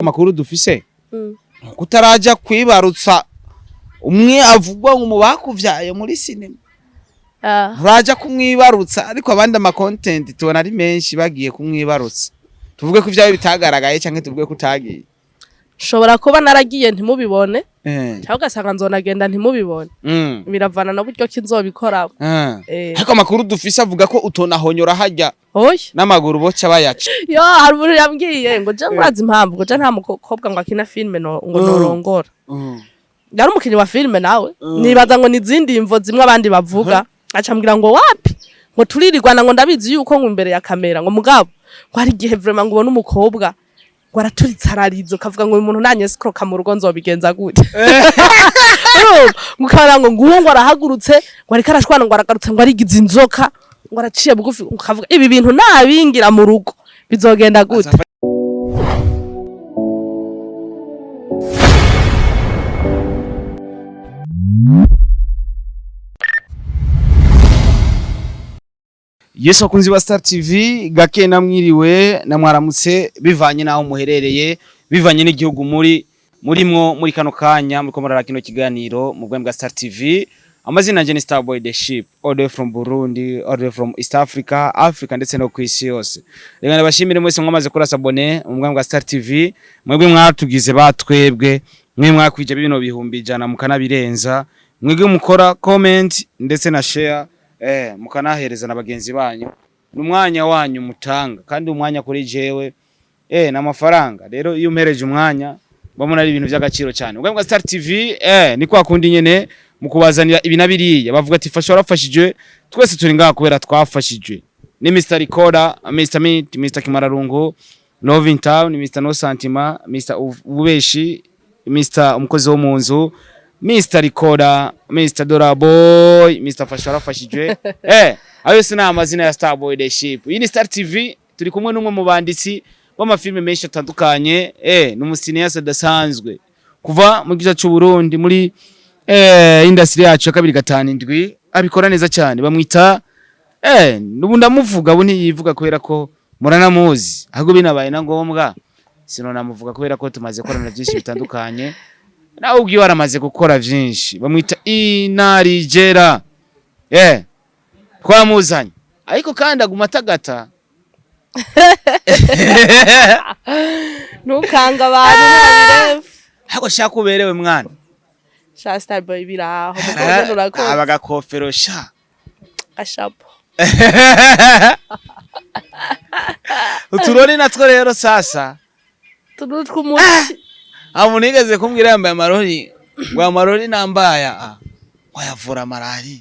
Amakuru dufise nuko utaraja kwibarutsa umwe avugwa ngo mu bakuvyaye muri sinema. Nturaja kumwibarutsa, ariko abandi ama content tubona ari menshi bagiye kumwibarutsa. Tuvuge ko ivyawe bitagaragaye canke tuvuge ko utagiye? Nshobora kuba naragiye ntimubibone, cyangwa ugasanga nzonagenda ntimubibone. Biravana na buryo ki nzobikoramo. Ariko amakuru dufise avuga ko utonahonyora harya Oya. n'amaguru boca bayaca. Yo, hari umuntu yambwiye ngo je murazi impamvu ngo je nta mukobwa ngo akina filime no, ngo norongora. Yari umukinyi wa filime nawe. Nibaza ngo ni izindi mvo zimwe abandi bavuga. Aca ambwira ngo wapi, ngo turirirwana, ngo ndabizi yuko ngo imbere ya kamera, ngo mugabo ngo hari igihe vraiment ngo ubone umukobwa ngo araturitse ararize, ukavuga ngo uyu muntu nanyescroka mu rugo nzobigenza gute? Urumva? Ngo ukabona ngo nguwo ngo arahagurutse, ngo ariko arashwana, ngo aragarutse, ngo arigize inzoka, ngo araciye bugufi, ukavuga ibi bintu nabingira mu rugo bizogenda gute? Yesu, akunzi ba Star TV, gake namwiriwe namwaramutse bivanye naho muherereye, bivanye n'igihugu muri murimwo muri kano kanya muriko murara kino kiganiro mu bwami bwa Star TV. Amazina yanje ni Starboy the Ship, all the way from Burundi, all the way from East Africa, Africa ndetse no ku isi yose. Reka ndabashimire mwese mwamaze kuri s'abonner mu bwami bwa Star TV, mwebwe mwatugize batwebwe, mwe mwakwije bino 100,000 mukanabirenza, mwebwe mukora comment ndetse na share, mukanahereza na bagenzi banyu. Ni umwanya wanyu mutanga, kandi umwanya kuri jewe n'amafaranga. Rero iyo umpereje umwanya mbona ari ibintu by'agaciro cyane. Ubwo bwa Star TV ni kwa kundi nyene mu kubazanira ibi na biriya, bavuga ati fasha warafashijwe. Twese turi ngaha kubera twafashijwe. Ni Mr Recorder, Mr Meat, Mr Kimararungu, Love in Town, Mr No Santima, Mr Ubeshi, Mr umukozi wo mu nzu, Mr Recorder, Mr Dora Boy, Mr Fasha warafashijwe. Ayo si amazina ya Starboy the Ship. Iyi ni Star TV, turi kumwe n'umwe mu banditsi b'amafilme menshi atandukanye, ni umu cinéaste adasanzwe. Kuva mu gice cy'u Burundi muri industry yacu ya 257 abikora neza cyane, bamwita nubu ndamuvuga, ubu ntiyivuga kubera ko muranamuzi, ahubwo binabaye na ngombwa sino namuvuga kubera ko tumaze gukorana byinshi bitandukanye, nawe ubwiwe aramaze gukora byinshi. Bamwita Inarijera. Twamuzanye ariko kandi aguma atagata. Ntukanga abantu ntabireba. Ariko shaka uberewe mwana. Sha Starboy, biraho mukobwa, urakoze. Aba gakofero sha. Ashapo. Uturori natwo rero sasa. Tunu tw'umuti. Aho umuntu yigeze kumbwira yambaye amarori ngo amarori nambaya wayavura malariya.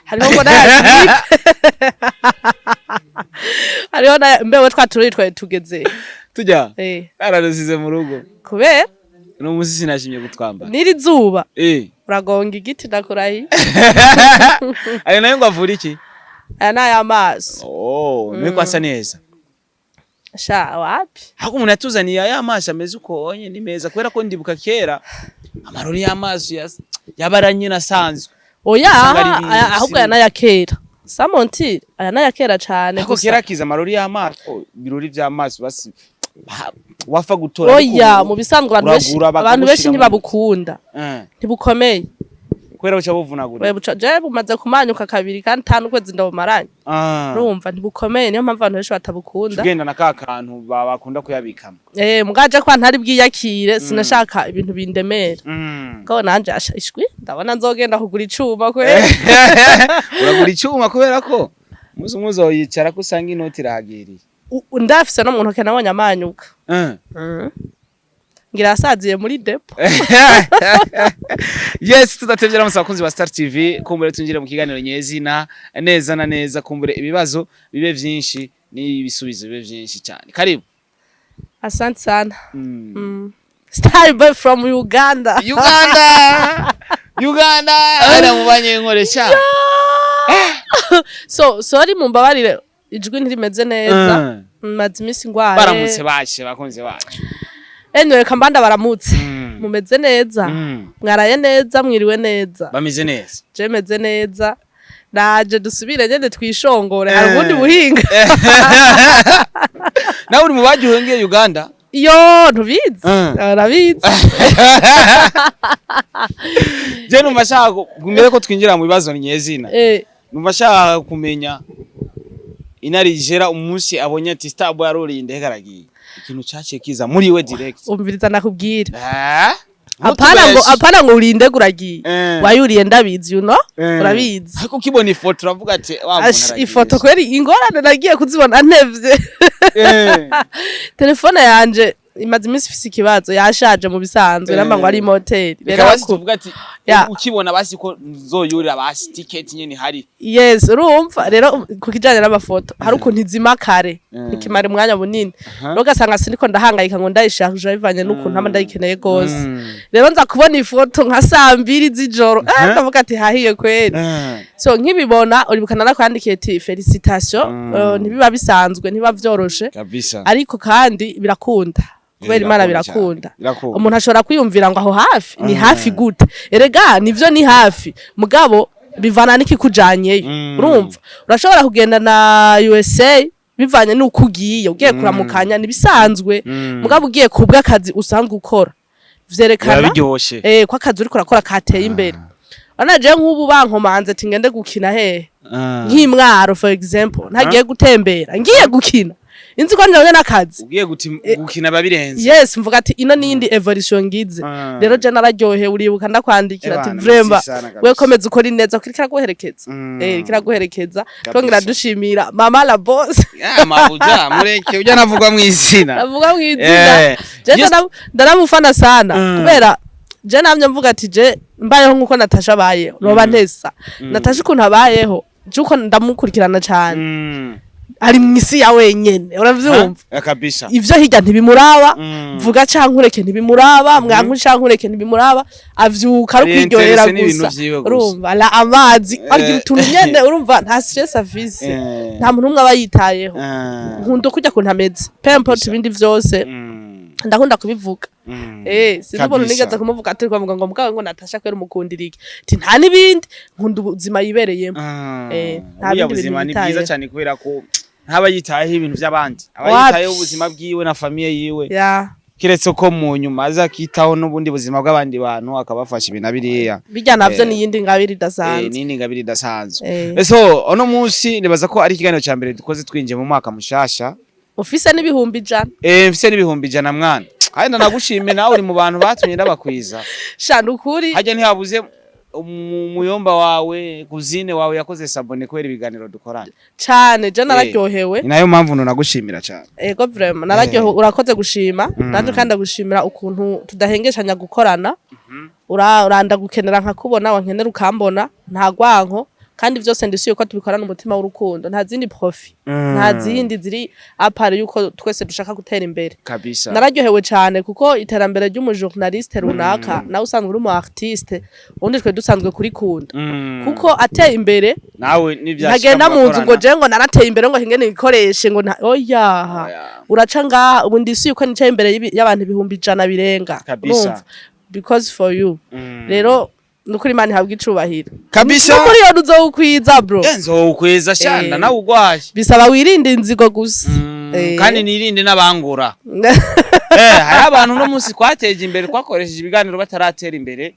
Hariho ngo n'aya grippe, hariho na mbewe twa turori twari tugeze. Tujya ararusize mu rugo. Kubera? Uno munsi sinashimye gutwambara. N'iri zuba uragonga igiti, ndakurahiye. Ayo nayo ngo avura iki? Aya ni ay'amaso. Oh, nuko asa neza. Sha, wapi. Ahubwo umuntu yatuzaniye aya maso ameze uko onye ni meza, kubera ko ndibuka kera amarori y'amaso yaba nyine asanzwe. Oya. Usanga ari ibintu Ahubwo aya n'aya kera, samontire, aya n'aya kera cane. Ariko Gusa kera akiza amarori y'amaso, ibirori vy'amaso basi wafa gutora, ariko Oya. ubu Mu bisanzwe abantu benshi uragura abantu benshi bakagushira ntibabukunda. Ntibukomeye. Kubera buca buvunagura. Oya, buca je bumaze kumanyuka kabiri kandi tanu ukwezi ndabumaranye. Urumva ntibukomeye, niyo mpamvu abantu benshi batabukunda. Tugenda na ka kantu bakunda kuyabikamo. Mugaje kwa ntari bwiyakire, sinashaka ibintu bindemera. Ko nanje asha ishwi ndabona nzogenda kugura icuma kwe. Uragura icyuma kubera ko umunsi umwe uzoyicara ko usanga inoti irahagiriye. Ndafise no mu ntoke nabonye amanyuka. Ngira asaziye muri dépôt. Yes, tudatevye ramutse abakunzi ba Star TV, kumbure tunjire mu kiganiro nyezina neza na neza, kumbure ibibazo bibe vyinshi n'ibisubizo bibe vyinshi cyane. Karibu. Asante sana. Starboy from Uganda. Uganda, Uganda ara mu banyenkoresha. So sorry, mumbabarire ijwi ntirimeze neza. Maze iminsi ngwaye. Baramutse bashe bakunzi bacu. Anyway, kambanda baramutse. Mumeze neza? Mwaraye neza, mwiriwe neza? Bameze neza. Je meze neza. Naje dusubire nyene twishongore, hari ubundi buhinga. Nawe uri mu bagiye Uganda? Iyo ntubizi? Arabizi. Je numva shaka mbere ko twinjira mu bibazo nyezina, numva shaka kumenya Inarijera umunsi abonye ati Starboy aruriye indege aragiye, ikintu caciye kiza muri we direct. Umviriza nakubwira. Eh? Apana ngo Ntutubeshe. Apana ngo urinde uragiye. Wayuriye ndabizi, you know. Urabizi. Ariko ukibona ifoto uravuga ati wa muntu Ash, aragiye. Ifoto kweri ingorane nagiye kuzibona ntevye. Telefone yanje imaze iminsi ifise ikibazo, yashaje mu bisanzwe, namba ngo ari moteri. Reka rero basi tuvuga ati ukibona basi ko nzoyurira basi ticket nyene ihari. Yes, urumva rero ku kijanye n'amafoto hari ukuntu izima kare, ikimara umwanya munini. Rero ugasanga siniko ndahangayika ngo ndayisharije bivanye n'ukuntu ntaba ndayikeneye gose. Rero nza kubona ifoto nka 2:00 z'ijoro, ndavuga ati hahiye kweri. So nkibibona, uribuka narakwandikiye ati félicitation. Ntibiba bisanzwe, ntibiba vyoroshe. Kabisa. Ariko kandi birakunda kubera Imana. Birakunda Birakunda. cyane. Birakunda. Umuntu ashobora kwiyumvira ngo aho hafi ni hafi gute? Erega nivyo ni hafi, mugabo bivana n'ikikujanyeyo. Urumva urashobora kugenda na USA bivanye n'uko ugiye, ugiye kuramukanya nibisanzwe, mugabo ugiye kubwa akazi usanzwe ukora vyerekana Biba biryoshe. Ko akazi uriko urakora kateye imbere. Urabona jewe nk'ubu bankomanze ati ngende gukina hehe, nk'imwaro for example, ntagiye gutembera, ngiye gukina, inzi ko njanye n'akazi. Ugiye gukina biba birenze. Yes, mvuga ati ino niyindi evolution ngize. Rero je nararyohewe, uribuka ndakwandikira ati Ebana, vraiment merci sana kabisa. we komeza ukora neza kuko kiraguherekeza. Kiraguherekeza. Twongera dushimira mama la boss. Ya mabuja mureke ujya navugwa mu izina. Avuga mw'izina. Je ndaramufana sana, kubera je namye mvuga ati je mbayeho nkuko Natasha abayeho noba ntesa. Natasha ukuntu abayeho, je uko ndamukurikirana cane, ari mw'isi ya wenyene, uravyumva? Kabisa. Ivyo hirya ntibimuraba. Vuga canke ureke ntibimuraba, mwanku canke ureke ntibimuraba, avyuka ari Ari kwiryohera intéressé n'ibintu gusa. vyiwe gusa. Urumva la amazi arya utuntu nyene, urumva nta stress afise, nta muntu umwe aba yitayeho. Nkunda kurya kuntu ameze, peu importe ibindi vyose. Ndakunda kubivuga. Sinzi umuntu nigeze kumuvuga ati kwavuga ngo mugabo ngo Natasha kwera umukundira iki, ati nta n'ibindi, nkunda ubuzima yibereyemo. Nta Buriya bindi bintu buzima ni bwiza yitayeho. cyane kubera ko ntaba yitayeho ibintu by'abandi, aba Wapi. yitayeho ubuzima bwiwe na famille yiwe, kiretse ko mu nyuma aza akitaho n'ubundi buzima bw'abandi bantu akabafasha ibi na biriya. Bijya navyo ni iyindi ngabire idasanzwe. Nini ngabire idasanzwe. So uno munsi nibaza ko ari ikiganiro cya mbere dukoze twinjiye mu mwaka mushasha. Ufise n'100,000. Mfise n'100,000 mwana, kandi ndanagushimiye nawe uri mu bantu batumye ndabakwiza. Sha nukuri. Hajya ntihabuze umuyomba wawe, cousine wawe yakoze s'abonner kubera ibiganiro dukorana. Cane, je nararyohewe. Ni nayo mpamvu nagushimira cyane. Ego, vraiment nararyohewe, urakoze gushima. Nanje kandi ndagushimira ukuntu tudahengeshanya gukorana. Uranda gukenera nkakubona, wankenera ukambona, nta gwanko, kandi vyose ndisuye ko tubikorana umutima w'urukundo, nta zindi profit, nta zindi ziri à part yuko twese dushaka gutera imbere. Kabisa. Nararyohewe cane kuko iterambere ry'umujournaliste runaka, nawe usanzwe uri umu artiste, ubundi twe dusanzwe kurikunda, kuko ateye imbere Nawe n'ivyashika ntagenda mu nzu ngo mugakorana. je ngo narateye imbere ngo ngene nikoreshe ngo oya. Oya. Uraca ngaha ubu ndisuye ko nicaye imbere y'abantu 100,000 birenga. Kabisa. Urumva? Because for you. Rero nukuri Imana ihabwa icubahiro. Kabisa. No muri yo uzowukwiza bro. Nzowukwiza shanda, nawe ugwaye. Bisaba wirinde inzigo gusa. Kandi nirinde n'abangura. Hari abantu uno munsi twateje imbere twakoresheje ibiganiro bataratera imbere,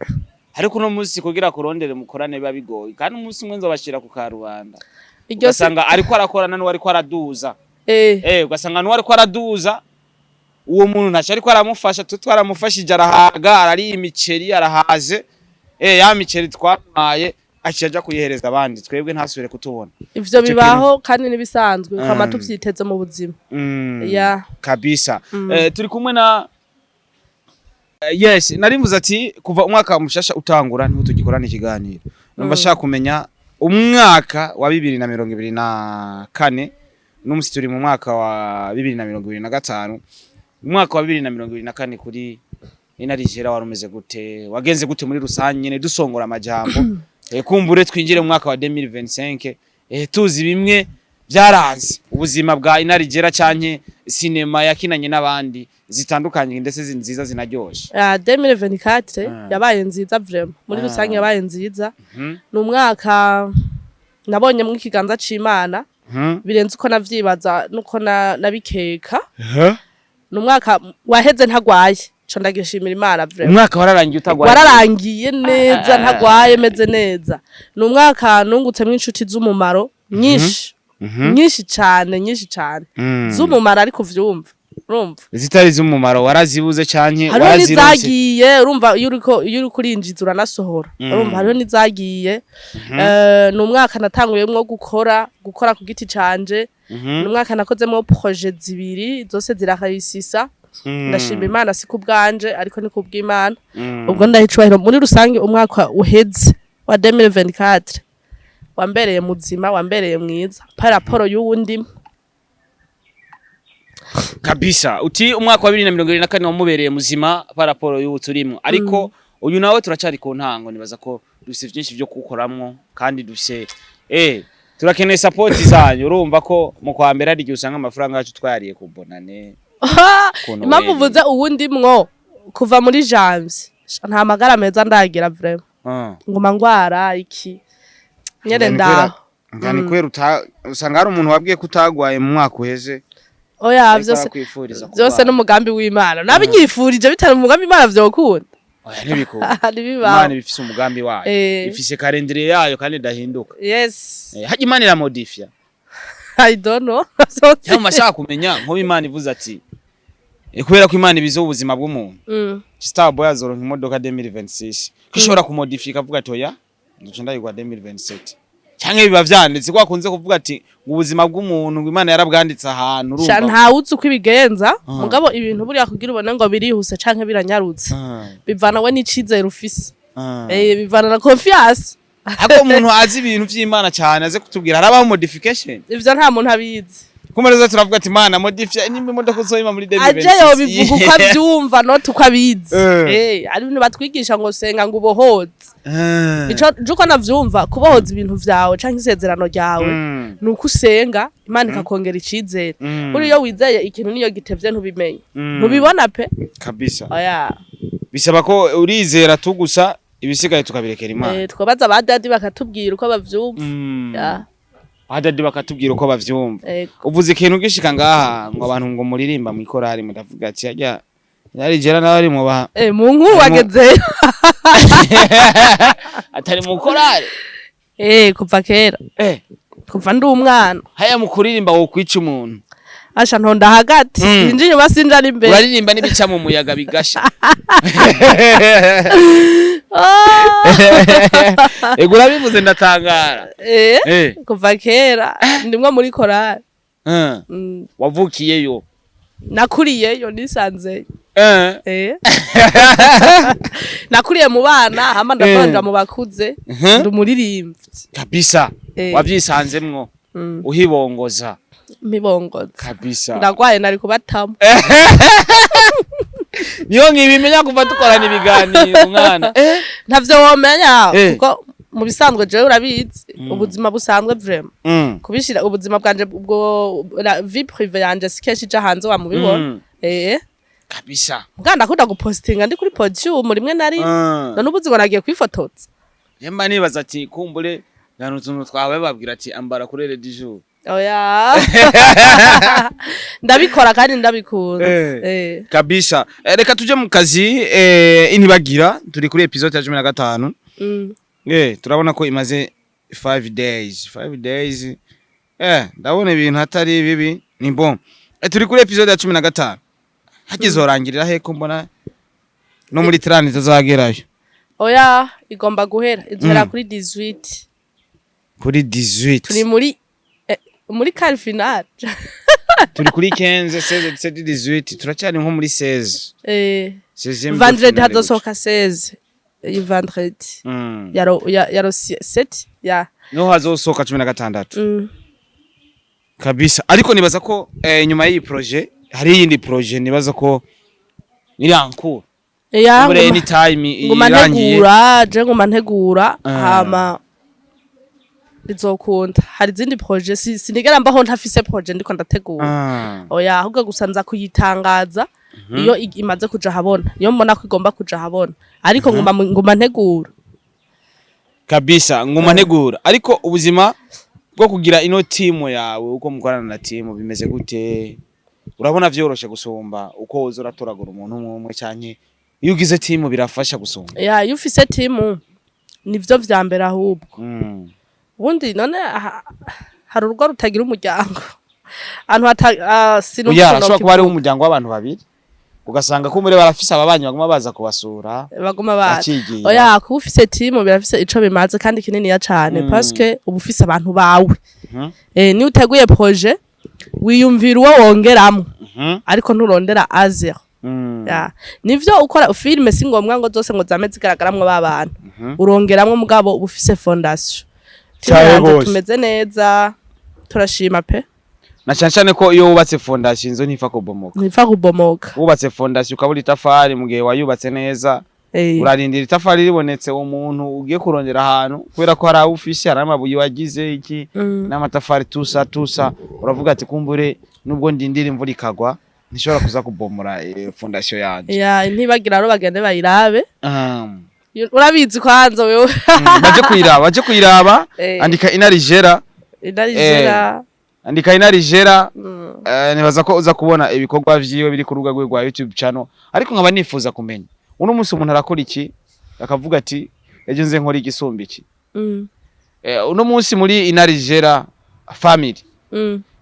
ariko uno munsi kugira kurondere mukorane biba bigoye, kandi umunsi umwe nzobashira ku karubanda. Iryo si Ugasanga ariko arakorana n'uwo ariko araduza. Ugasanga n'uwo ariko araduza uwo muntu ntacyo ariko aramufasha, twe twaramufashije arahaga, arariye imiceri arahaze, ya miceri twamuhaye aciye aja kuyihereza abandi, twebwe ntasubire kutubona. Ivyo Ico bibaho kandi nibisanzwe, ukama tuvyiteze mu buzima. Ya. Kabisa. Turi kumwe na yes, nari mvuze ati kuva umwaka mushasha utangura niho tugikorana ikiganiro, numva ashaka kumenya umwaka wa 2024, n'umusi turi mu mwaka wa 2025, umwaka wa 2024 kuri Inarijera wari umeze gute, wagenze gute muri rusange nyene dusongora amajambo, kumbure twinjire mu mwaka wa 2025, tuzi bimwe byaranze ubuzima bwa Inarijera canke sinema yakinanye n'abandi zitandukanye ndetse nziza zinaryoshe. Ya 2024 yabaye nziza vraiment muri rusange, yabaye nziza. Ni umwaka nabonyemwo ikiganza c'Imana birenze uko navyibaza nuko nabikeka. Ni umwaka waheze ntagwaye, ico ndagishimira Imana vraiment. Umwaka wararangiye utagwaye? Wararangiye neza, ntagwaye, meze neza. Ni umwaka nungutsemwo inshuti z'umumaro nyinshi, nyinshi cane, nyinshi cane z'umumaro, ariko uvyumva, urumva. Zitari z'umumaro warazibuze canke Hariho warazironse? n'izagiye. Urumva, iyo uriko urinjiza uranasohora. Urumva, hariho n'izagiye. Ni umwaka natanguyemwo gukora ku giti canje. Ni umwaka nakozemwo projets zibiri, zose zirakayisisa. Ndashima Imana, si ku bwanje ariko ni ku bw'Imana. Ubwo ndaha icubahiro muri rusange umwaka uheze wa 2024 wambereye muzima, wambereye mwiza par rapport y'uwundi. Kabisa, uti umwaka wa 2024 wamubereye muzima par rapport y'ubu turimwo, ariko uyu nawe turacari ku ntango. Nibaza ko dufise vyinshi vyo kuwukoramwo kandi dufise turakeneye support zanyu. Urumva ko mu kwa mbere hari igihe usanga amafaranga yacu twayariye ku bonane, ku Impamvu Noel. uvuze uwundi mwo, kuva muri janvier nta magara meza ndagira vraiment. Nguma ngwara iki nyene ndaho. Ngani kubera usanga hari umuntu wabwiye ko utagwaye mu mwaka uheze, Oya. ariko Vyose arakwifuriza byose kurwara. n'umugambi w'Imana. Nabinyifurije bitari umugambi w'Imana vyokunda? Oya, ntibikunda. Ntibibaho. Imana ibifise umugambi wayo, ifise calendrier yayo kandi idahinduka. Harya Imana iramodifya? I don't know. Cyangwa mashaka kumenya nkuba Imana ivuze ati kubera ko Imana ibize ubuzima bw'umuntu, Starboy azoronka imodoka 2026, ko ishobora kumodifya ikavuga ati: "Oya, nduce ndayigwa 2027"? Canke biba vyanditse ko akunze kuvuga ati ngo ubuzima bw'umuntu ngo Imana yarabwanditse ahantu, Sha, urumva? Ntawuzi uko ibigenza. Mugabo ibintu buriya kugira ubone ngo birihuse canke biranyarutse, bivana we n'icizere ufise. Bivana na confiance. Ariko umuntu azi ibintu vy'Imana cyane aze kutubwira, harabaho modification? Ivyo nta muntu abizi. Kumareza turavuga ati: "Imana modifya nimba imodoka uzoyima muri Aje 2026." yobivuga uko avyumva, not uko abizi. Ari ibintu batwigisha ngo senga ngo ubohoze. Ico je uko navyumva, kubohoza ibintu vyawe canke isezerano ryawe, nuko usenga Imana ikakongera icizere. Buriya iyo wizeye ikintu, niyo gitevye ntubimenye, ntubibona pe. Kabisa. Oya. Bisaba ko urizera tu gusa, ibisigaye tukabirekera Imana. Twabaza ba dadi bakatubwira uko bavyumva. Ya. Adadi bakatubwira uko bavyumva. Ego. Uvuze ikintu gishika ngaha ngo abantu ngo muririmba mw'ikorari, mudavuga ati harya yari jera nawe ari mu ba Mu nkuru wagezeyo. Atari mu korari. Kuva kera. Kuva ndi umwana. Haya, mu kuririmba wo kwica umuntu? Asha, ntonda hagati. Sinje inyuma, sinja n'imbere. Uraririmba n'ibica mu muyaga bigasha. Ego, urabivuze ndatangara. Kuva kera ndimwo muri korari. Wavukiyeyo? Nakuriyeyo, nisanzeyo. Nakuriye mu bana, hama ndakonja mu bakuze. Ndi umuririmbyi. Kabisa. Wavyisanzemwo uhibongoza? Mpibongoza. Kabisa. Ndagwaye nari kubatamo. Niyo nkibimenya kuva dukorana ibiganiro mwana. Ntavyo womenya. Kuko mu bisanzwe jewe urabizi, ubuzima busanzwe vraiment, kubishira ubuzima bwanje ubwo la vie privée yanje si kenshi ija hanze, wamubibona. Kabisa. Mbwa ndakunda gupostinga ndi kuri podium rimwe na rimwe. None ubuzi ngo nagiye kwifotoza? Yemba nibaza ati kumbure ngana utuntu twawe babwira ati ambara kuri du jour. Oya, ndabikora kandi ndabikunda. Kabisa. Reka tuje mu kazi. Intibagira turi kuri episode ya 15. Turabona ko imaze 5 days, 5 days. Ndabona ibintu atari bibi, ni bon. Turi kuri episode ya 15, hagizorangirira he ko mbona no muri 30 tuzagerayo? Oya, igomba guhera, izohera kuri 18. Kuri 18? Turi muri quart finale. Turi kuri 15, 16, 17, 18, turacyari nko muri 16. 16e de Vendredi finale. hazosohoka 16, iyi vendredi. Ya ro 7 ya. Niho hazosohoka 16. Kabisa, ariko nibaza ko nyuma y'iyi projet hari iyindi projet, nibaza ko iri en cours. Ya. Muri anytime nguma irangiye. Ntegura, je nguma ntegura. Hama bizokunda, hari izindi projet. Sinigera mbaho ntafise projet ndiko ndategura. Oya, ahubwo gusa nza kuyitangaza iyo imaze kuja habona, iyo mbona ko igomba kuja habona, ariko nguma ntegura. Kabisa, nguma ntegura. Ariko ubuzima bwo kugira ino timu yawe, uko mukorana na timu bimeze gute? Urabona vyoroshe gusumba uko woza uratoragura umuntu umwe umwe, canke iyo ugize team birafasha gusumba? Ya, iyo ufise team nivyo vya mbere ahubwo. Ubundi none hari urugo rutagira umuryango, ahantu hata sinumva Oya, ukuntu arashobora kuba hariho nokivuga. umuryango w'abantu babiri, ugasanga ko muri barafise ababanyi baguma baza kubasura, Baguma baza. bakigira. Oya, kuba ufise team birafise ico bimaze kandi kininiya cane, parce que uba ufise abantu bawe. Niyo uteguye projet, wiyumvira uwo wongeramwo, ariko nturondera à zéro. Ya, nivyo, ukora filime si ngombwa ngo zose ngo zame zigaragaramwo ba bantu. Urongeramwo, mugabo uba ufise fondation. Team Cane yanje gose. tumeze neza, turashima pe. Na cane cane ko iyo wubatse fondation, inzu ntifa kubomoka. Ntipfa kubomoka. Wubatse fondation ukabura itafari, mu gihe wayubatse neza, urarindira itafari ribonetse, uwo muntu ugiye kurondera ahantu, kubera ko hari abo ufise, hari amabuye wagize iki, n'amatafari, tusa tusa, uravuga ati kumbure nubwo ndindira imvura ikagwa, ntishobora kuza kubomora fondation yanje. Ya, ntibagira rero, bagende bayirabe. Urabizi kwanza wewe. Baje kuyiraba, baje kuyiraba. Andika Inarijera. Inarijera. Andika Inarijera. Nibaza ko uza kubona ibikorwa vyiwe biri ku rubuga rwe rwa YouTube channel. Ariko nkaba nifuza kumenya, uno munsi umuntu arakora iki akavuga ati ejo nze nkora igisumba iki? Uno munsi muri Inarijera family,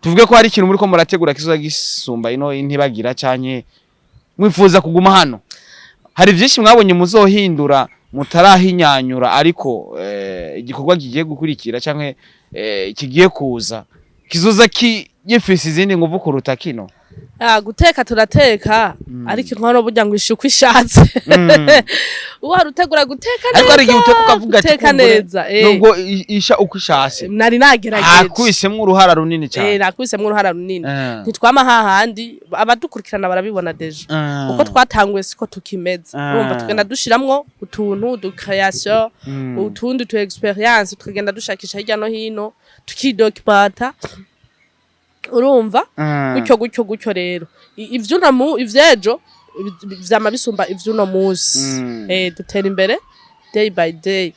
tuvuge ko hari ikintu muri ko murategura kizoza gisumba ino Intibagira, canke mwifuza kuguma hano? Hari vyinshi mwabonye muzohindura mutarahinyanyura, ariko igikorwa kigiye gukurikira canke kigiye kuza kizoza gifise izindi nguvu kuruta kino? Ah, guteka turateka, ariko inkono burya ngo ishe uko ishatse. Uhari utegura guteka neza. Ariko hari igihe uteka ukavuga ati guteka kumbure, neza, nubwo isha uko ishatse, nari nagerageje. Akwisemwo uruhara runini cyane. Nakwisemwo uruhara runini. Ntitwama hahandi, abadukurikirana barabibona déjà. Uko twatanguye siko tukimeze. Urumva, tugenda dushiramwo utuntu du création, utundi tu expérience, tukagenda dushakisha hirya no hino, tukidocumenta, urumva, gutyo gutyo gutyo. Rero ivyuno mu ivyejo vyama bisumba ivyuno musi. Dutera imbere day by day,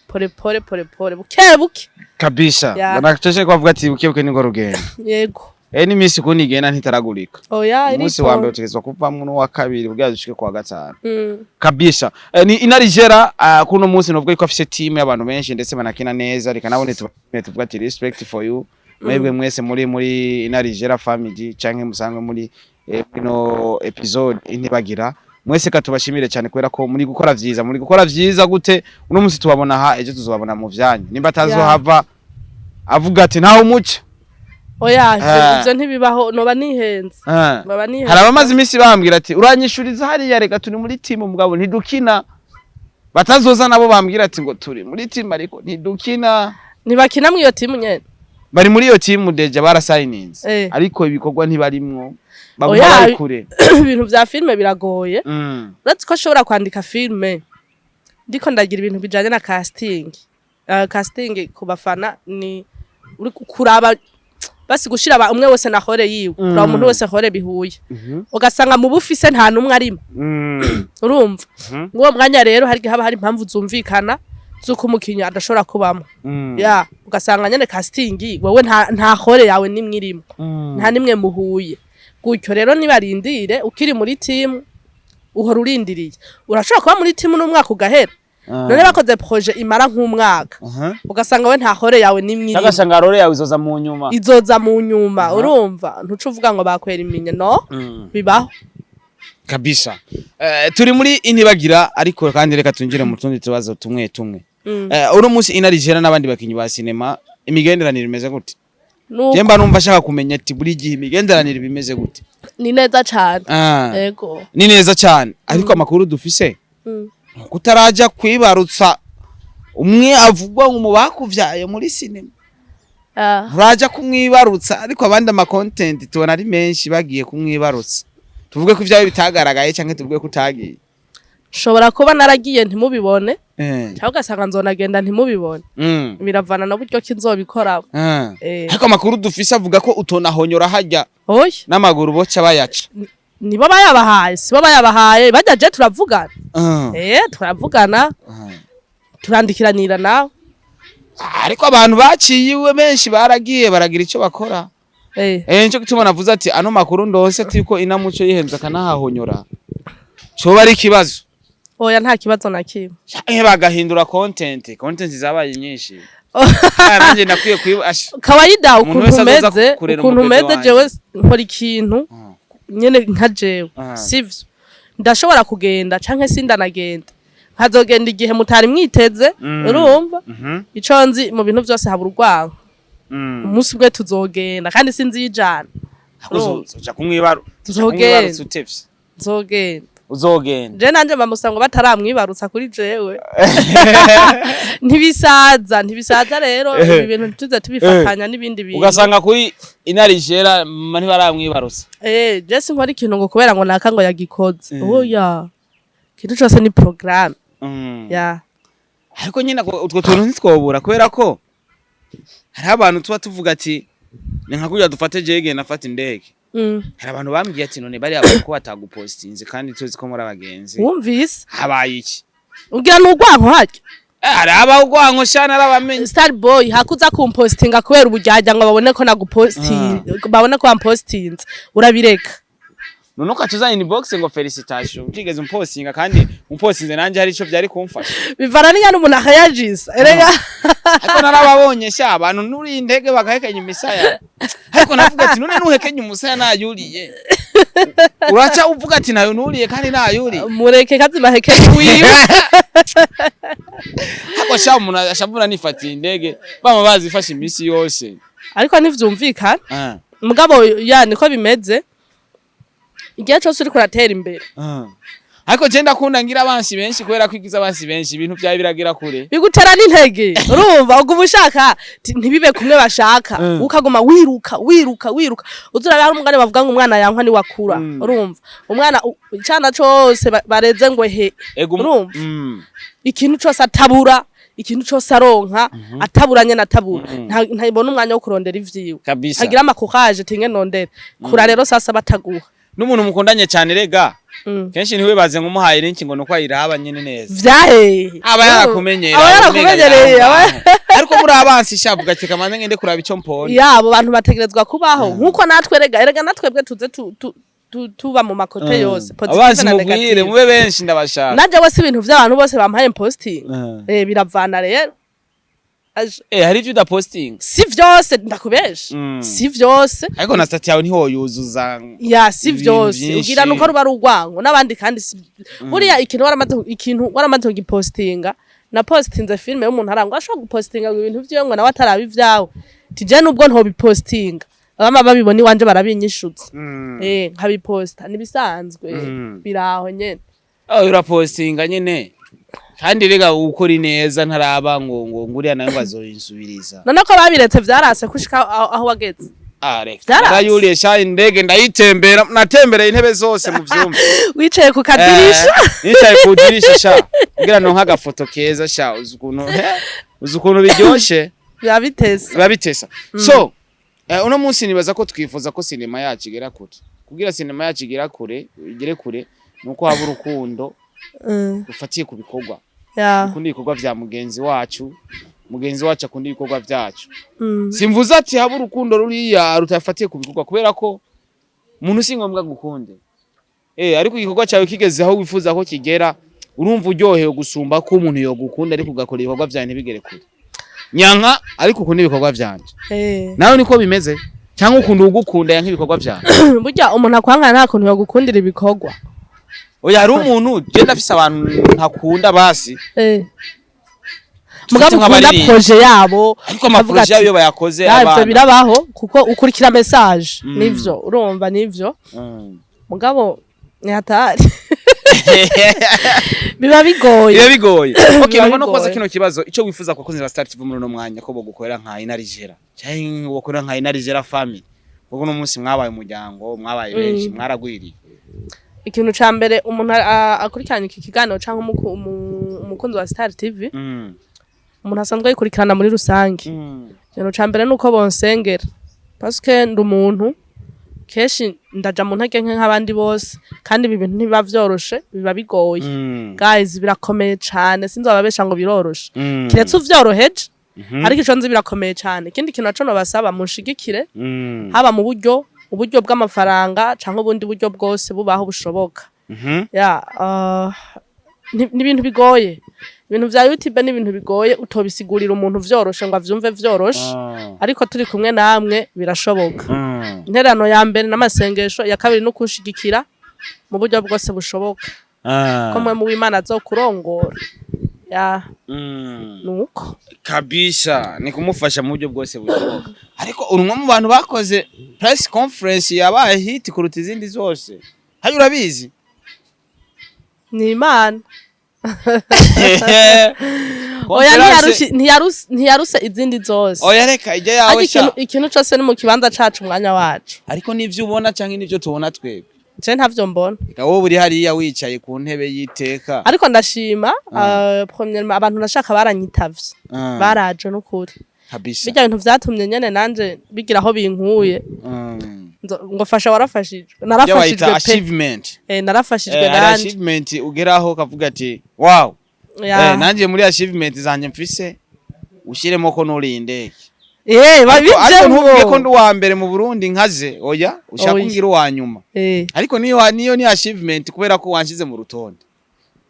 pole pole pole pole, buke buke. Kabisa. Ya. Banacece ko bavuga ati buke buke niko rugendo. Yego. N'imisi kundi igenda ntitaragurika. Oya. Umunsi wa mbere utegerezwa kuvamwo n'uwa kabiri kugira dushike kuwa gatanu. Kabisa. Ni Inarijera kuno munsi novuga ko afise team y'abantu benshi ndetse banakina neza. Reka nabone tuvuga ati respect for you, mwebwe mwese muri Inarijera family canke musanzwe muri ino episode Intibagira mwese. Katubashimire cyane kubera ko muri gukora vyiza. Muri gukora vyiza gute? Uno munsi tubabona aha, ejo tuzobabona mu vyanyu. Nimba atazohava avuga ati ntawe umuca. Oya, ivyo ntibibaho, noba nihenze. Noba nihenze. Hari abamaze iminsi bambwira ati uranyishuriza hariya, reka turi muri team mugabo ntidukina. Batazoza nabo bambwira ati ngo turi muri team ariko ntidukina. Ntibakina mw'iyo timu nyene? Bari muri iyo team déjà, barasayininze, ariko ibikorwa ntibarimwo, baguma Oya, bari kure. Ibintu vya filime biragoye. Uretse ko ashobora kwandika filime, ndiko ndagira ibintu bijanye na casting. Casting ku bafana ni uri kuraba basi gushira umwe wese na rôle yiwe, kuraba umuntu wese rôle bihuye, ugasanga mu bufise nta numwe arimo. Urumva, mw'uwo mwanya rero hari igihe haba hari impamvu zumvikana z'uko umukinyi adashobora kubamo. Ya, ugasanga nyene casting wewe nta rôle yawe nimwe irimo, nta nimwe muhuye gutyo. Rero nibarindire, ukiri muri team uhora urindiriye. Urashobora kuba muri team n'umwaka ugahera. None bakoze projet imara nk'umwaka, ugasanga we nta rôle yawe nimwe irimo. Agasanga rôle yawe izoza mu nyuma. Izoza mu nyuma. Urumva, ntuca uvuga ngo bakwera iminye, no bibaho. Kabisa. Turi muri Intibagira, ariko kandi reka tunjire mu tundi tubazo tumwe tumwe. Uno munsi Inarijera n'abandi bakinyi ba sinema, imigenderanire imeze gute? Nuko. Je mba numva ashaka kumenya ati buri gihe imigenderanire bimeze gute? Ni neza cane. Yego. Ni neza cyane, ariko amakuru dufise nuko utaraja kwibarutsa umwe avugwa ngo mu bakuvyaye muri sinema. Nturaja kumwibarutsa, ariko abandi ama content tubona ari menshi bagiye kumwibarutsa. Tuvuge ko ivyawe bitagaragaye canke tuvuge ko utagiye? Nshobora kuba naragiye ntimubibone, cyangwa ugasanga nzonagenda ntimubibone. Biravana na buryo ki nzobikora. Ariko amakuru dufise avuga ko utonahonyora harya Oya. n'amaguru boca bayaca. Nibo bayabahaye, sibo bayabahaye bajya. Je turavugana. Turavugana, turandikiranira nawe. Ariko abantu baciye iwe benshi baragiye baragira icyo bakora. Nico gituma navuze ati ano makuru ndose ati ko inamuco yihenze akanahahonyora, coba ari ikibazo. Oya, nta kibazo na kimwe. Canke bagahindura content zabaye nyinshi. Ah, nanje ndakwiye kwiba Kawaida. Umuntu Ukuntu wese azoza meze, kurera ukuntu umubebe meze, wanje. jewe nkora ikintu nyene nka jewe, sivyo? Ndashobora kugenda canke sindanagenda, nkazogenda igihe mutari mwiteze. Urumva, ico nzi, mu bintu vyose habura urwango. Umunsi umwe tuzogenda, kandi sinzijana. Uzoja kumwibaru? Tuzogenda. Utevye. Nzogenda. Uzogenda. Je nanje bamusa ngo bataramwibarutsa kuri jewe ntibisaza, ntibisaza. Rero ibi bintu tuze tubifatanya n'ibindi bintu. Ugasanga kuri inarijera ntibaramwibarutsa. Je sinkora ikintu ngo kubera ngo naka ngo yagikoze. Oya, ikintu cose ni programme. Ya. Ariko nyine utwo tuntu ntitwobura, kubera ko hariho abantu tuba tuvuga ati ni nka kurya dufate jege nafata indege. Hari abantu bambwiye ati none bariya bantu ko batagupostinze kandi tuzi ko muri abagenzi, Wumvise? habaye iki? Ugira n'urwanko harya? Hari abawugwanko shana, arabamenye. Star boy hakuza kumpostinga kubera uburyarya ngo babone ko nagupostinze, babone ko wampostinze, urabireka. None ukaca uza inbox ngo félicitation, utigeze umpostinga, kandi umpostinze nanjye hari ico vyari kumfasha. Bivana n'inyana umuntu akayajisa erega. Ariko narababonye sha, abantu nuri indege bagahekenya imisaya, ariko navuga ati none nuhekenya umusaya nayuriye, uraca uvuga ati nayo nuriye kandi nayuriye. Mureke kazima hekenya wiwe. Ariko sha, umuntu ashavura nifatiye indege, bama bazifashe iminsi yose. Ariko ntivyumvikana. Mugabo ya niko bimeze igihe cose uriko uratera imbere. Ariko je ndakunda ngira abansi benshi, kubera ko igize abansi benshi ibintu vyawe biragira kure. Bigutera n'intege, urumva uguma ushaka ntibibe kumwe bashaka. Ukaguma wiruka, wiruka, wiruka. Uzura hari umugani bavuga ngo umwana yankwa ni wakura. Urumva umwana icana cose bareze ngo he. Ego. Urumva? Ikintu cose atabura, ikintu cose aronka, atabura nyene atabura. Ntabona umwanya wo kurondera ivyiwe. Kabisa. Agira amakukaje tinge nondera kura. Rero sasa bataguha. N'umuntu mukundanye cyane rega, kenshi ntiwibaze ngo umuhaye link ngo nuko ayiraba nyene neza. Vyahehe? Aba yarakumenyera. Aba yarakumenyereye, Ariko muri abansi shavuga ati kamanze ngende kuraba ico mpona. Yabo bantu bategerezwa kubaho nkuko natwe rega, erega natwebwe tuze tuba mu makote yose, positive Abansi na mugwire, negative. mube benshi, ndabashaka. Naje wese ibintu vy'abantu bose bampaye posting, biravana rero. Hari ivyo udapostinga? Si vyose, ndakubesha. Si vyose. Ariko na statut yawe ntiwoyuzuza. Ya, si Ibintu vyose. vyinshi. Ugira nuko ruba ari urwango n'abandi, kandi si buriya ikintu waramaze kugipostinga. Na postinze filime y'umuntu arangwa ashobora gupostinga ngo ibintu vyiwe, ngo nawe ataraba ivyawe, tije nubwo ntobipostinga, abama babibona iwanje barabinyishutse. Nkabiposta nibisanzwe. Biraho nyene. Oh, urapostinga nyene, kandi rega ukora ineza ntaraba ngo nguriya nawe ngo azoyinsubiriza. None ko babiretse vyarase kushika aho wageze? Ah, reka. Vyarase. Narayuriye sha indege, ndayitembera, natembereye intebe zose mu vyumba. Wicaye ku kadirisha? Nicaye ku dirisha sha, kugira ngo nk'agafoto keza sha, uzi ukuntu biryoshe. Biba bitese. Biba bitesa. So uno munsi nibaza ko twifuza ko sinema yacu igera kure. Kugira sinema yacu igera kure, igere kure, nuko haba urukundo rufatiye ku bikorwa. Akunda ibikorwa vya mugenzi wacu, mugenzi wacu akunda ibikorwa vyacu. Simvuze ati haba urukundo ruriya rutafatiye ku bikorwa, kubera ko umuntu si ngombwa gukunde, ariko igikorwa cyawe kigeze aho wifuza ko kigera, urumva uryohewe gusumba ko umuntu yogukunda ariko ugakora ibikorwa vyawe ntibigere kure. Nyanka ariko ukunda ibikorwa vyanje. Nawe niko bimeze, cyangwa ukunda ugukunda yanka ibikorwa vyawe? Burya umuntu akwanga nta kuntu yogukundira ibikorwa. Oya, hari umuntu, je ndafise abantu ntakunda basi. Mugabo ukunda nk'abaririmbyi. projet yabo. Ariko Ukavuga ama projet yabo ati, iyo bayakoze Ya, ivyo abana birabaho kuko ukurikira message. Nivyo, urumva nivyo. Mugabo ni hatari, biba bigoye. Biba bigoye. Okay. Biba Ngo no kubaza bigoye. kino kibazo: ico wifuza ku bakunzi ba Star TV muri uno mwanya ko bogukorera nka Inarijera, cyangwa bogukorera nka Inarijera family, kuko uno munsi mwabaye umuryango, mwabaye benshi, mwaragwiriye. Ikintu ca mbere, umuntu akurikiranye iki kiganiro canke umukunzi wa Star TV, umuntu asanzwe ayikurikirana muri rusange, ikintu ca mbere nuko bonsengera, parce que ndi umuntu kenshi ndaja mu ntege nke nk'abandi bose, kandi ibi bintu ntibiba vyoroshe, biba bigoye. Guys, birakomeye cane, sinzobabesha ngo biroroshe, kiretse uvyoroheje. Ariko ico nzi, birakomeye cane. Ikindi kintu naco nobasaba, munshigikire, haba mu buryo, uburyo bw'amafaranga canke ubundi buryo bwose bubaho bushoboka. Ya, ni ibintu bigoye. Ibintu vya YouTube ni ibintu bigoye, utobisigurira umuntu vyoroshe ngo avyumve vyoroshe, ariko turi kumwe namwe birashoboka. Intererano ya mbere n'amasengesho, ya kabiri no kunshigikira mu buryo bwose bushoboka, ko mwe mu w'Imana azokurongora, ya. Nuko. Kabisa, ni kumufasha mu buryo bwose bushoboka. Ariko uri umwe mu bantu bakoze press conference yabaye hit kuruta izindi zose, hayo urabizi. Ni Imana. Oya, ntiyaruse izindi zose. Oya, reka ijya yawe. Ariko sha. ikintu cose ni mu kibanza cacu, umwanya wacu. Ariko nivyo ubona canke nivyo tubona twebwe? Je ntavyo mbona. Reka, wowe uri hariya wicaye ku ntebe y'iteka. Ariko ndashima, premièrement abantu nashaka baranyitavye, baraje n'ukuri. Bijya bintu vyatumye nyene nanje bigira aho binkuye. Ngo fasha, warafashijwe. Ibyo Narafashijwe bayita pe. achievement. Narafashijwe Hari nanje. achievement ugeraho ukavuga ati wow. Ya. Nanje muri achievement zanje mfise ushiremo ko nuriye indege. Ariko ntuvuge ko ndi uwa mbere mu Burundi nkaze, oya, ushaka Oya. kungira uwa nyuma. Ariko niyo ni achievement kubera ko wanshize mu rutonde.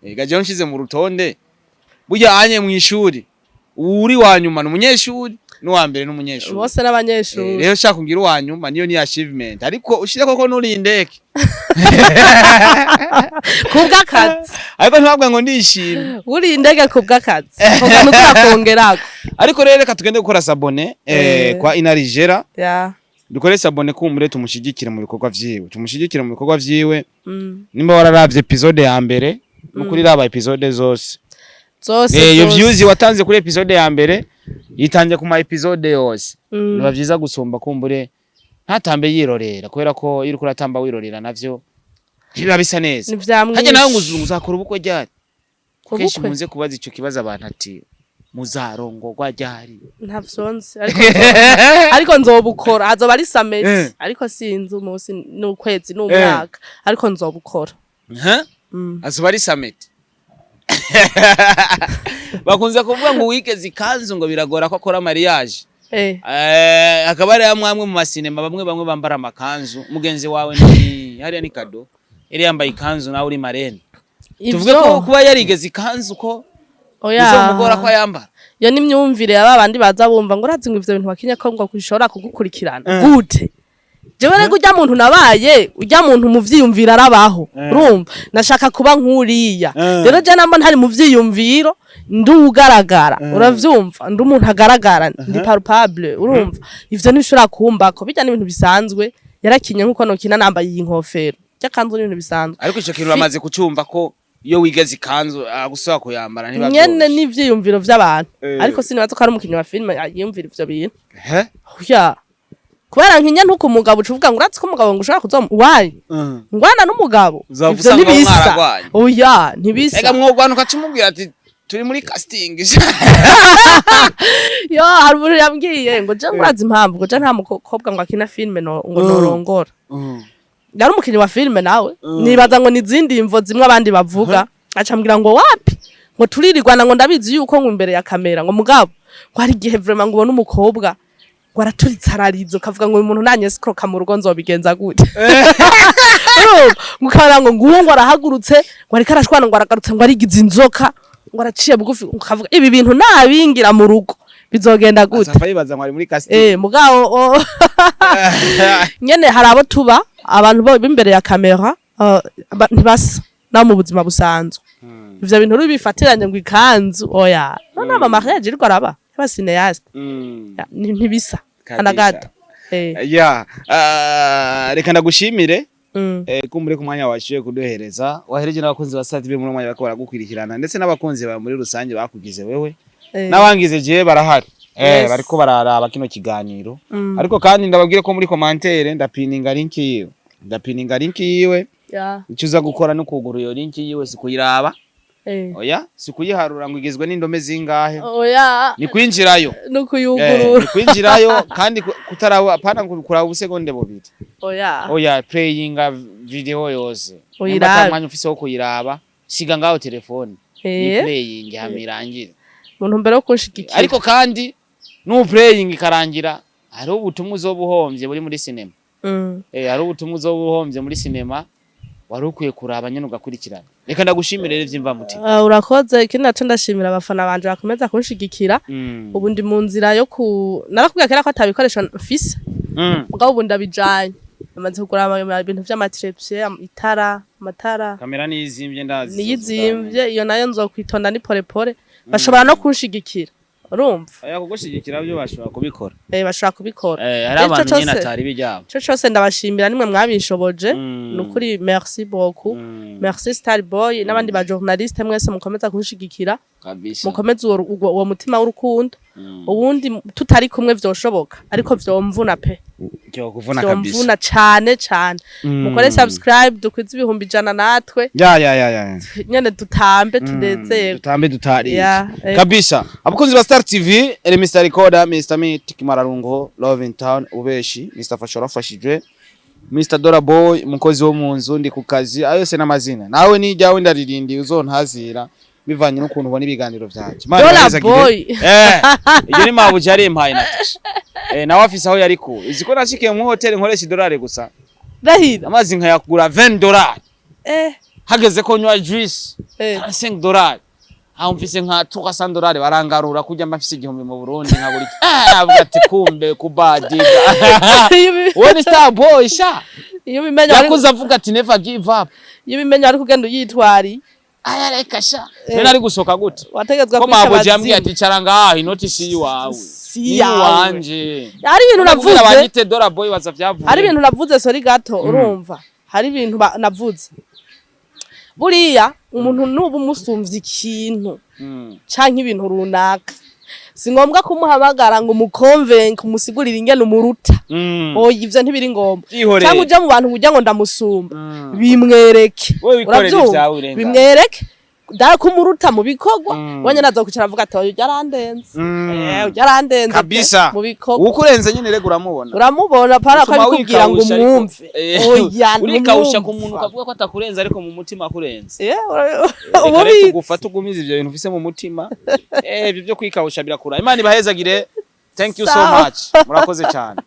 Gaje unshize mu rutonde, burya anye mu ishuri uri wa nyuma ni umunyeshuri, n'uwa mbere n'umunyeshuri. Bose n'abanyeshuri. Rero ushaka kungira uwa nyuma, niyo ni achievement, ariko ushire koko nuriye indege. Kubw'akazi. Ariko ntibavuga ngo ndishimye. Uriye indege kubw'akazi, kuko ntuzakongerago. Ariko rero reka tugende gukora s'abonner kwa Inarijera. Ya. Dukore s'abonner, kumure tumushyigikire mu bikorwa vyiwe, tumushyigikire mu bikorwa vyiwe. Nimba wararavye episode ya mbere, nukuri raba episode zose. Zose. Iyo Zose. views watanze kuri episode ya mbere, yitanze ku ma episode yose. Biba vyiza gusumba kumbure ntatambe yirorera, kubera ko iyo uriko uratamba wirorera navyo ntibiba bisa neza. Ni vyamwishe. Harya nawe ngo uzakora ubukwe ryari? Kenshi Ubukwe? nkunze kubaza ico kibazo abantu ati muzarongorwa ryari? Ntavyo nzi, ariko nzobukora, azoba ari samedi. Ariko sinzi umunsi n'ukwezi n'umwaka, ariko nzobukora. Huh? Azoba ari samedi. Bakunze kuvuga ngo uwigeze ikanzu ngo biragora ko akora mariage. Hakaba hari amwe amwe mu masinema, bamwe bamwe bambara amakanzu. Mugenzi wawe ni hariya ni kado yari yambaye ikanzu, nawe uri marraine. Tuvuge ko Ivyo kuba yarigeze ikanzu ko oya, bizomugora ko ayambara? Iyo ni imyumvire ya babandi baza bumva ngo urazi ngo ivyo bintu wakinye ko ngo bishobora kugukurikirana gute. Jewe rero urya muntu nabaye, urya muntu mu vyiyumviro arabaho. Urumva nashaka kuba nk'uriya. Rero je namba ntari mu vyiyumviro, ndi ugaragara, uravyumva, ndi umuntu agaragara, ndi palpable. Urumva ivyo ntibishobora kumbako, bijya n'ibintu bisanzwe. Yarakinye nkuko nokina nambaye iyi nkofero ry'akanzu, n'ibintu bisanzwe. Ariko ico kintu bamaze kucumva ko iyo wigeze ikanzu agusaba kuyambara ntiba Nyene vyoroshe. n'ivyiyumviro vy'abantu. Ariko sinibaza ko ari umukinyi wa filime yiyumvira ivyo bintu. He? Oya, kubera nkinya ntuko umugabo uca uvuga ngo uratse ko umugabo ngo ushobora kuzoma wayi ngwana n'umugabo. Uzava Ivyo usanga ntibisa. mwaragwanye. Oya, ntibisa. Ega mwogwana ukaca umubwira ati turi muri casting. Yo, hari umuntu yambwiye ngo je ngurazi impamvu ngo je nta mukobwa ngo akina filime no ngo norongora. Yari umukinyi wa filime nawe. Nibaza ngo ni izindi mvo zimwe abandi bavuga. Aca ambwira ngo wapi, ngo turirirwana, ngo ndabizi yuko ngo imbere ya kamera, ngo mugabo ngo hari igihe vraiment ngo ubone umukobwa ngo araturitse ararize, ukavuga ngo uyu muntu nanyescroka mu rugo nzobigenza gute? Urumva? Ngo ukabona ngo nguwo ngo arahagurutse, ngo ariko arashwana, ngo aragarutse, ngo arigize inzoka, ngo araciye bugufi, ukavuga ibi bintu nabingira mu rugo bizogenda gute? Azava yibaza ngo ari muri casting. Mugabo nyene hari abo tuba abantu bo b'imbere ya kamera, ntibasa no mu buzima busanzwe. Ivyo bintu rero bifatiranye ngo ikanzu, oya, none ama mariage iriko araba y'aba cinéaste. Ya, ntibisa. Kabisa. Ana gato. Ya, reka ndagushimire. Kumbure ku mwanya washyuye kuduhereza, wahereje n'abakunzi ba Star TV muri umwanya bariko baragukurikirana, ndetse n'abakunzi bawe muri rusange bakugize wewe n'abangize jewe barahari. Bariko bararaba kino kiganiro. Ariko kandi ndababwire ko muri commentaire ndapininga link yiwe, ndapininga link yiwe. Icyo uza gukora no kugura iyo link yiwe, si kuyiraba. Oya, si kuyiharura ngo igizwe n'indome zingahe. Oya. Ni kwinjirayo. No kuyugurura. Ni kwinjirayo kandi kutaraba, apana kuraba ubusegonde bubiri. Oya. Oya, playinga video yose. Nimba Uyirabe. ata mwanya ufise wo kuyiraba, siga ngaho telefone ni playing hama irangire. Mu ntumbero yo kunshigikira. Ariko kandi nu playing ikarangira, hariho ubutumwa uzoba uhombye buri muri cinema. Hari ubutumwa uzoba uhombye muri cinema wari ukwiye kuraba nyene ugakurikirana. Reka ndagushimire rero ivy'imvamutima. Urakoze. Ikindi naco, ndashimira abafana banje bakomeza kunshigikira. Ubu ndi mu nzira yo ku narakubwiye kera ko atabikoresho mfise, mugabo ubu ndabijanye, namaze kugura ibintu vy'ama trépied, itara, amatara. Kamera niyizimvye, ndazi. Niyizimvye, iyo nayo nzokwitonda, ni pole pole. Bashobora no kunshigikira, urumva? Oya, kugushigikira byo bashobora kubikora. Bashobora kubikora. Hari Rero ico abantu nyene cose- atari bijyabo. Ico cose ndabashimira, nimwe mwabinshoboje. Nukuri merci beaucoup. Merci Star Boy n'abandi ba journaliste mwese mukomeza kunshigikira. Kabisa. Mukomeze uwo mutima w'urukundo. Ubundi tutari kumwe vyoshoboka, ariko vyomvuna pe. Cyo kuvuna kabisa. Vyomvuna cane cane. Mukore subscribe, dukwize 100,000 natwe. Ya ya ya ya. Nyene dutambe, tunezerwe. Dutambe dutari. Ya. Kabisa. Abakunzi ba Star TV, ere Mr Recorder, Mr Meet Kimararungo, Love in Town, Ubeshi, Mr Fasha wafashijwe, Mr Dora Boy, umukozi wo mu nzu, ndi ku kazi, ayo yose n'amazina. Nawe nijyawe ndaririndi uzontazira bivanye n'ukuntu ubona ibiganiro vyanje. Imana Dora ibahezagire. Boy. Iyo ni mabuja yari impaye Natasha. Nawe afise aho yari ku. Uzi ko nashikiye mu hotel nkoresha idolari gusa. Rahira. Amazi nkayakugura $20. Hageze ko nywa juice $5. Aho mfise nka $300 barangarura kurya, mba mfise 1000 mu Burundi nkabura iki. Avuga ati kumbe kubadiga. Uwo ni Star Boy sha. Iyo ubimenya wari Yakuze avuga ati never give up. Iyo ubimenya wari kugenda uyitwari. Aya reka sha. None ari gusohoka gute? Wategetswe Ko kwica mabuja yambwiye abazimu. ati cara ngaha, inoti si iwawe. Si Ni yawe. iwanje. Hari ibintu Navuze navuze. abanyite Dora Boy baza vyavuye. Hari ibintu navuze, sorry gato, urumva hari ibintu navuze, buriya umuntu nuba umusumvye ikintu canke ibintu runaka, si ngombwa kumuhamagara ngo umukonvenke, umusigurire ingene umuruta. Oya, ivyo ntibiri ngombwa. Vyihorere. Canke uje mu bantu kugira ngo ndamusumba, bimwereke. Wewe wikorere Uravyumva? ivyawe urengane. Bimwereke dare ko umuruta mu bikorwa. Wenyene azokwicara avuga ati oya, urya arandenze. Urya arandenze pe, Kabisa. mu bikorwa. Ukurenze nyene rega uramubona. Uramubona, para ko Utuma abikubwira ngo wikawusha ariko- umwumve. Oya, urikawusha ku muntu ntumwumva. ukavuga ko atakurenze ariko mu mutima akurenze. Uba Reka rero ubizi. tugufate ugumize ivyo bintu ufise mu mutima. Ivyo byo kwikawusha birakura. Imana ibahezagire. Thank you so Sawa. much. Murakoze cyane.